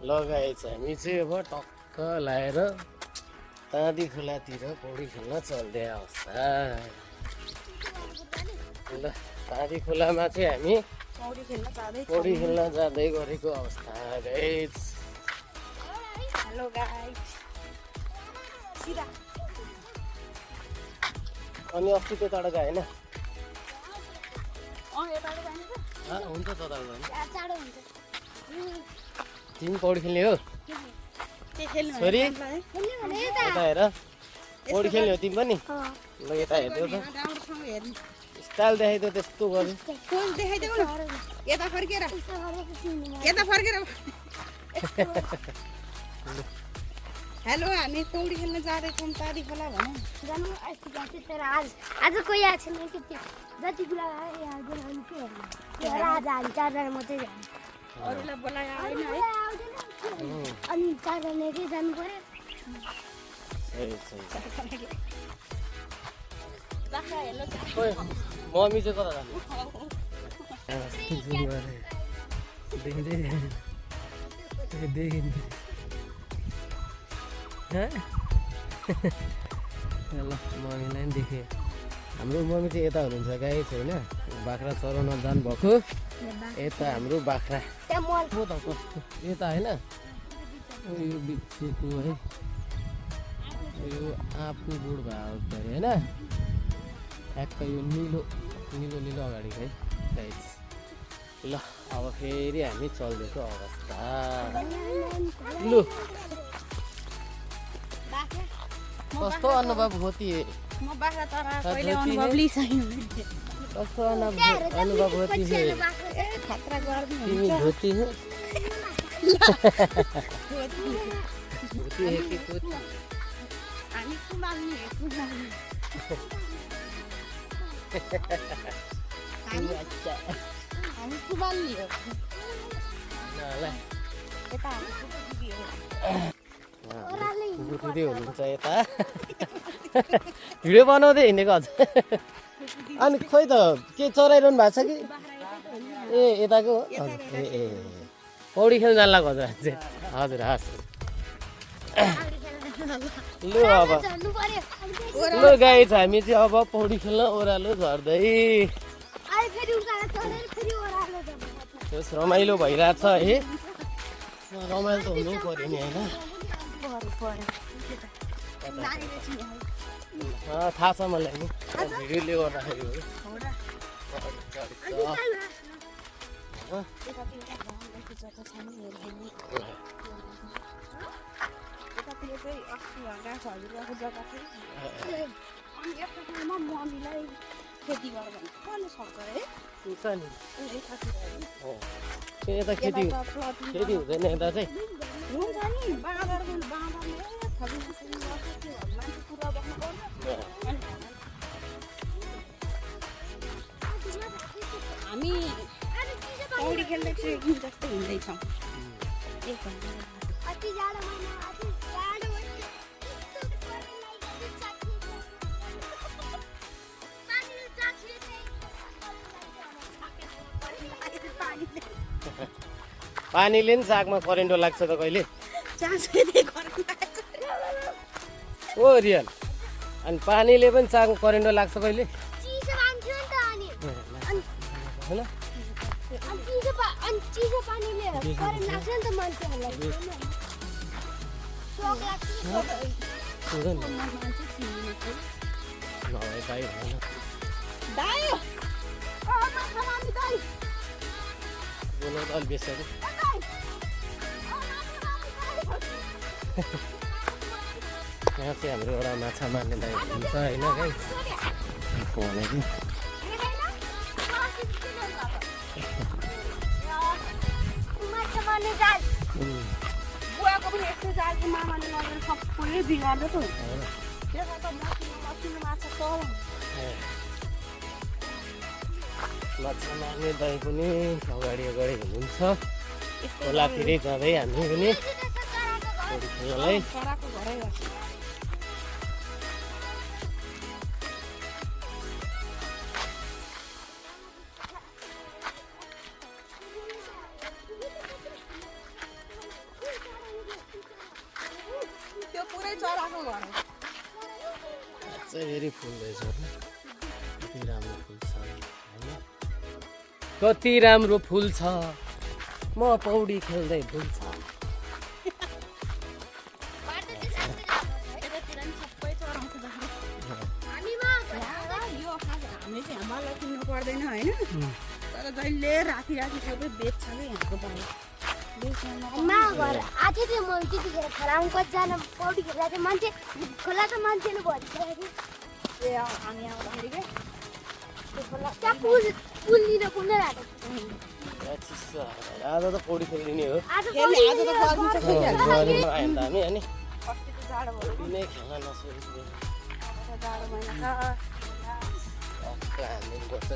लगाएछ हामी चाहिँ अब टक्क लाएर ताँदी खोलातिर पौडी खेल्न चल्दै अवस्था ल ताँदी खोलामा चाहिँ हामी पौडी खेल्न जाँदै गरेको अवस्था गाइस हेलो गाइस अनि अस्ति त्यो तडका होइन हुन्छ त तिमी पौडी खेल्ने हो छोरी यता हेर पौडी खेल्ने हो तिमी पनि ल यता हेर्दै त स्टाइल देखाइदियो त्यस्तो गर्नु हेलो हामी पौडी खेल्न जाँदैछौँ तारी खोला भनौँ जानु अस्ति गएको तर आज कोही आएको छैन कि त्यो जति कुरा आज हामी चारजना मात्रै जाने अरूलाई बोलायो आएन है अनि चारजनाकै जानु पर्यो मम्मी चाहिँ कता जानु ल मम्मीलाई पनि देखेँ हाम्रो मम्मी चाहिँ यता हुनुहुन्छ गाई छैन बाख्रा चराउन जानुभएको यता हाम्रो बाख्रा हो त कस्तो यता होइन यो बिचको है यो आँपको गुड भएको अरे होइन ठ्याक्क यो निलो निलो निलो अगाडि है गाई ल अब फेरि हामी चल्दैको अवस्था लु कस्तो अनुभव होती है म बाख्रा चरा कहिले अनुभव लिइसकेँ कस्तो अनुभव होती है खतरा गर्नु तिमी होती है होती है कि होती हामी कुमाल्ने हामी कुमाल्ने हो ल यता हामी कुकुरदी हो कुकुरदी हुनुहुन्छ यता भिडियो बनाउँदै हिँडेको हजुर अनि खोइ त के चराइरहनु भएको छ कि ए यताको हो ए ए पौडी खेल्न जानु लाग्यो हजुर हजुर हस् लु अब ल गाई छ हामी चाहिँ अब पौडी खेल्न ओह्रालो झर्दै रमाइलो भइरहेछ है रमाइलो त हुनु पर्यो नि होइन थाहा छ मलाई नि भिडियोले गर्दाखेरि मम्मीलाई खेती गर भन्छ कसले सक्छ है यता खेती हुँदैन यता चाहिँ हुन्छ नि बाँदरले मान्छे कुरा बस्नु पर्यो हामी पौडी खेल्दै चाहिँ जस्तो हिँड्दैछौँ पानीले नि सागमा करेन्टो लाग्छ त कहिले ओ रियल अनि पानीले पनि सागमा करेन्टो लाग्छ कहिले अलि बेसी यहाँ चाहिँ हाम्रो एउटा माछा मार्ने दाइ हुन्छ होइन गाई भनेको बुवाको पनि यस्तो जाल मामाले लगेर सबै बिगार्छ त त्यसमा त मसिनो माछा चल माछा मार्ने दाइ पनि अगाडि अगाडि हुनुहुन्छ खोलातिरै जाँदै हामी पनि खेल्नलाई फेरि फुल रहेछ कति राम्रो फुल छ होइन कति राम्रो फुल छ म पौडी खेल्दै फुल छ मलाई किन्नु पर्दैन होइन तर जहिले राति सबै बेच्छ कि यहाँको पानी आथे थियो म त्यतिखेर खोलामा कतिजना पौडी खेल्दा थियो मान्छे खोला त मान्छे नै भनिसक्यो ए हामी आउँदाखेरि के त्यहाँ पुलनिर कुनै राखेको आज त पौडी खेलिने हो आज आज त गर्मी छ गरममा आयो नि त हामी अनि अस्ति त जाडो भयो कुनै खेल्न नसकेको जाडो महिना हामी बस्छ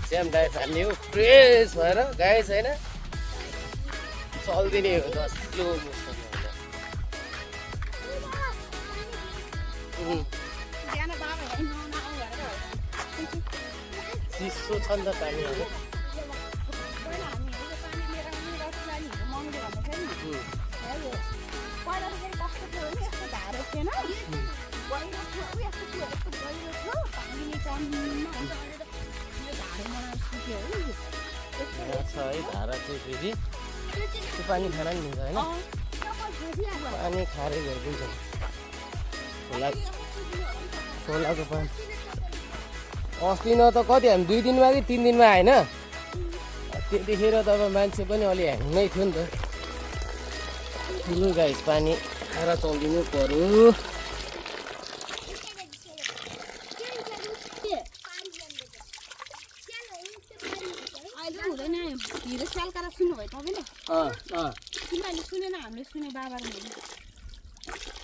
च्याम डाइभ हाल्ने हो फ्रेस भएर गाई छैन चल्दिने हो त स्लो बिहान बाबा नुहाउन आउँ भनेर चिसो छ नि त पानीहरू पहिला हामी पानी लिएर आउने रसलालीहरू मङ्गले भन्दाखेरि नि पहिला त फेरि कस्तो थियो भने यस्तो धारो थिएन गहिरो थियो यस्तो थियो यस्तो गहिरो थियो पानी निकाल्नु यो धारो मलाई सुक्यो हो नि छ है धारा चाहिँ फेरि त्यो पानी खान नि हुन्छ होइन पानी खारै गरिदिन्छ खोलाको पानी अस्ति न त कति हामी 2 दिनमा कि 3 दिनमा आएन त्यतिखेर त अब मान्छे पनि अलि ह्याङ्गै थियो नि त ठुलो गाइस पानी खाएर चल्दिनु पर्यो अहिले हुँदैन हिरो सालकारा सुन्नुभयो तपाईँले तिमीहरूले सुनेन हामीले सुने बाबाले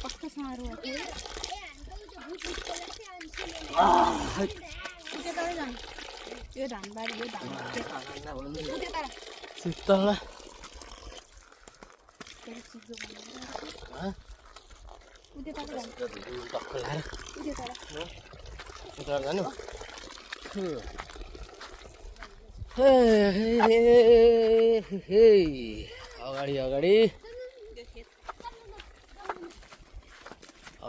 कस्तोसँग रोएको यो धानबारी यो धान शीतलमा जानु अगाडि अगाडि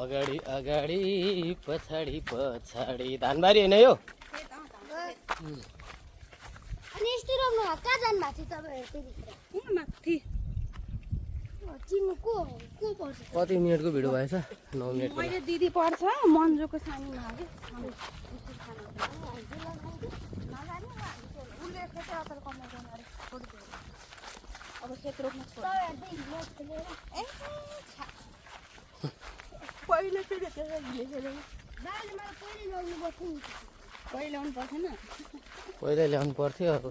अगाडि अगाडि पछाडि पछाडि धानबारी होइन यो अनि यस्तै रोक्नु कहाँ जानु भएको थियो तपाईँहरू त्यतिखेर माथि चिन्नु को पर्छ कति मिनटको भिडियो भएछ 9 मिनटको मैले दिदी पर्छ मन्जुको सानीमा अब खेत रोप्नु पहिले फेरि पहिले ल्याउनु पर्थेन पहिला ल्याउनु पर्थ्यो अब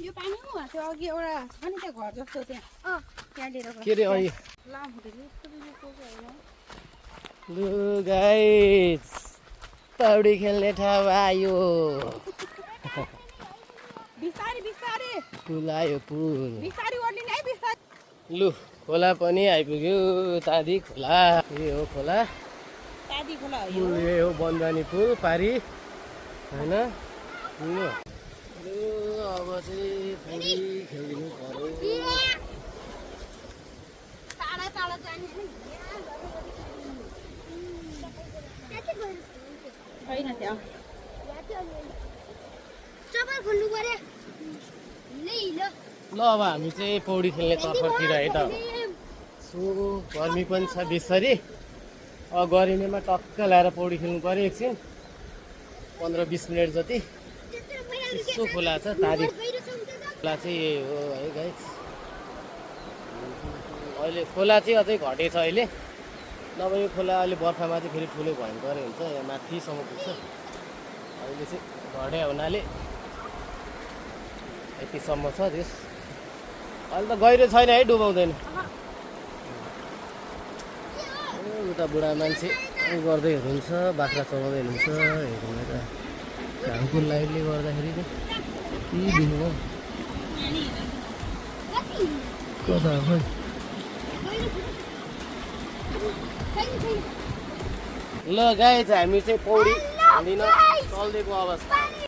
यो पानी हो त्यो अघि एउटा छ नि त्यहाँ घर जस्तो त्यहाँ त्यहाँनिर के रे अहिले लामो यस्तो लु गाइस पौडी खेल्ने ठाउँ आयो बिस्तारी बिस्तारी पुल आयो पुल बिस्तारी ओर्लिने है बिस्तारी लु खोला पनि आइपुग्यो तादी खोला यो हो खोला तादी खोला हो पुल यो हो बन्दानी पुल पारी होइन लु अब चाहिँ पौडी खेलिदिनु पर्यो टाढा टाढा जाने छैन त्यहाँ चप्पल खोल्नु पर्यो ल अब हामी चाहिँ पौडी खेल्ने तर्फतिर है त सो गर्मी पनि छ बेसरी अब गरिनेमा टक्क ल्याएर पौडी खेल्नु पर्यो एकछिन 15-20 मिनट जति चिसो खोला छ तारिक खोला चाहिँ यही हो है गाइस अहिले खोला चाहिँ अझै घटेछ अहिले नभए यो खोला अहिले बर्खामा चाहिँ फेरि ठुलो भयङ्कर हुन्छ यहाँ माथिसम्म पुग्छ अहिले चाहिँ घटे हुनाले यतिसम्म छ त्यस अहिले त गहिरो छैन है डुबाउँदैन उता बुढा मान्छे गर्दै हुनुहुन्छ बाख्रा चलाउँदै हुनुहुन्छ हेर्नु त घामको लाइटले गर्दाखेरि चाहिँ के दिनु हो कता खोइ ल गाई चाहिँ हामी चाहिँ पौडी हिँडिन चल्दिएको अवस्था